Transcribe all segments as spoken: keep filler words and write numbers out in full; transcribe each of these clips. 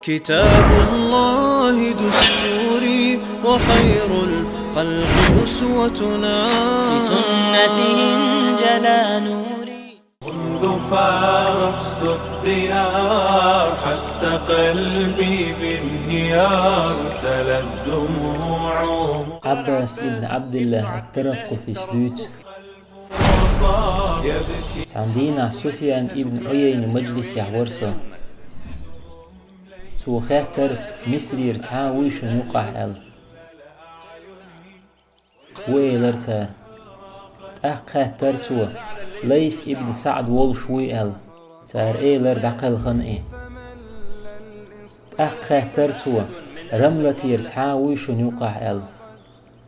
كتاب الله دستوري وخير الخلق أسوتنا. بسنته انجلى نوري. منذ فارقت الديار حس قلبي بانهيار سلت دموع. Ӏаббас ибн Ӏабдиллахь ат-Таркъуфис дуьйцу. Цхьана дийнахь Суфьян ибн Ӏуяйна мажлисехь вара со. Цо хаьттара, Мисрера цхьа а вуй шуна юкъахь аьлла. Ву, элира цара. ТӀаккха хаьттара цо, Лайс ибн СаӀд волуш вуй аьлла. Цара элира, дӀакхелхина и. ТӀаккха хаьттара цо, Рамлатера цхьа а вуй шуна юкъахь аьлла.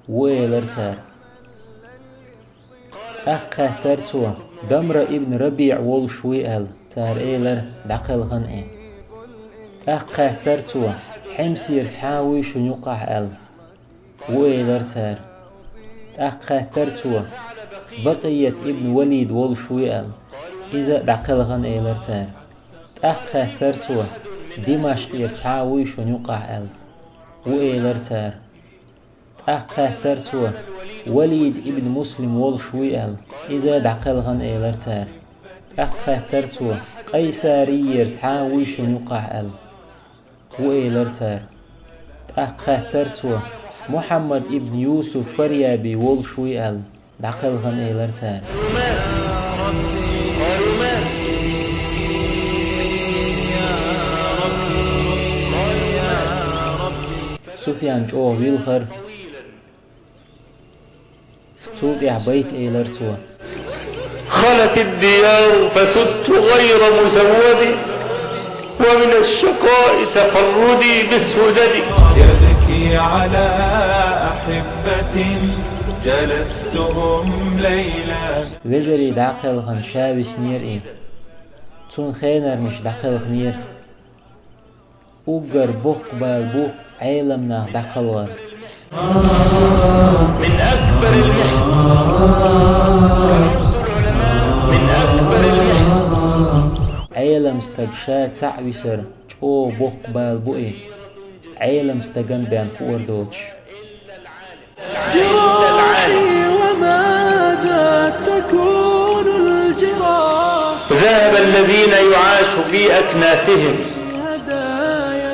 Ву, элира цара. ТӀаккха хаьттара цо, Дамра ибн РабиӀ волуш вуй аьлла. Цара элира, дӀакхелхина и. ТӀаккха хаьттара цо, Хьимсера цхьа а вуй шуна юкъахь аьлла. Ву, элира цара. ТӀаккха хаьттара цо, Бакъият ибн Валид волуш вуй аьлла. Иза а дӀакхелхина, элира цара. ТӀаккха хаьттара цо, Димашкъера цхьа а вуй шуна юкъахь аьлла. Ву, элира цара. ТӀаккха хаьттара цо, Валид ибн Муслим волуш вуй аьлла. Иза а дӀакхелхина, элира цара. ТӀаккха хаьттара цо, Къайсарийера цхьа а вуй шуна юкъахь аьлла. Ву, элира цара. ТӀаккха хаьттара цо, Мухьаммад ибн Юсуф Фарьяби волуш вуй аьлла. ДӀакхелхина, элира цара. Суфьян чӀогӀа вилхара. Цул тӀаьхьа байт элира цо. خلت الديار فصرت غير مزود، ومن الشقاء تفردي بالسدد. يبكي على أحبة جلستهم ليلا. Вежарий дӀакхелхина ша виснера и. Цунна хенарнаш дӀакхелхинера. Уггар боккха бала бу Ӏеламнах дӀакхалхар. من أكبر المحن. من أكبر المحن. Ӏелам стаг ша цхьаъ висар чӀогӀа боккха бала бу и, Ӏелам стагана бен хуур доцуш. جراحي وماذا تكون الجراح. ذهب الذين يعاش في أكنافهم،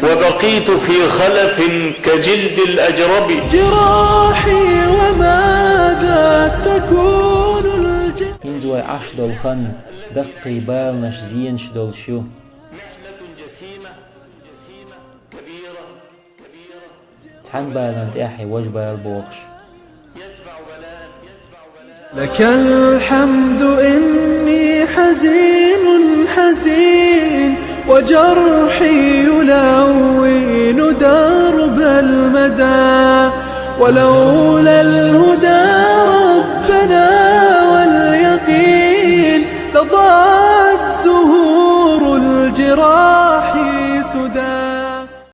وبقيت في خلف كجلد الأجرب. جراحي وماذا تكون الجراح. ХӀинца вай Ӏаш долу хан даккхий баланаш, зенаш долуш ю. Цхьана балан тӀаьхье важа бала бохуш. لك الحمد إني حزين حزين، وجرحي يلون درب المدى، ولولا الهدى ربنا واليقين، لضاعت زهور الجراح سدى.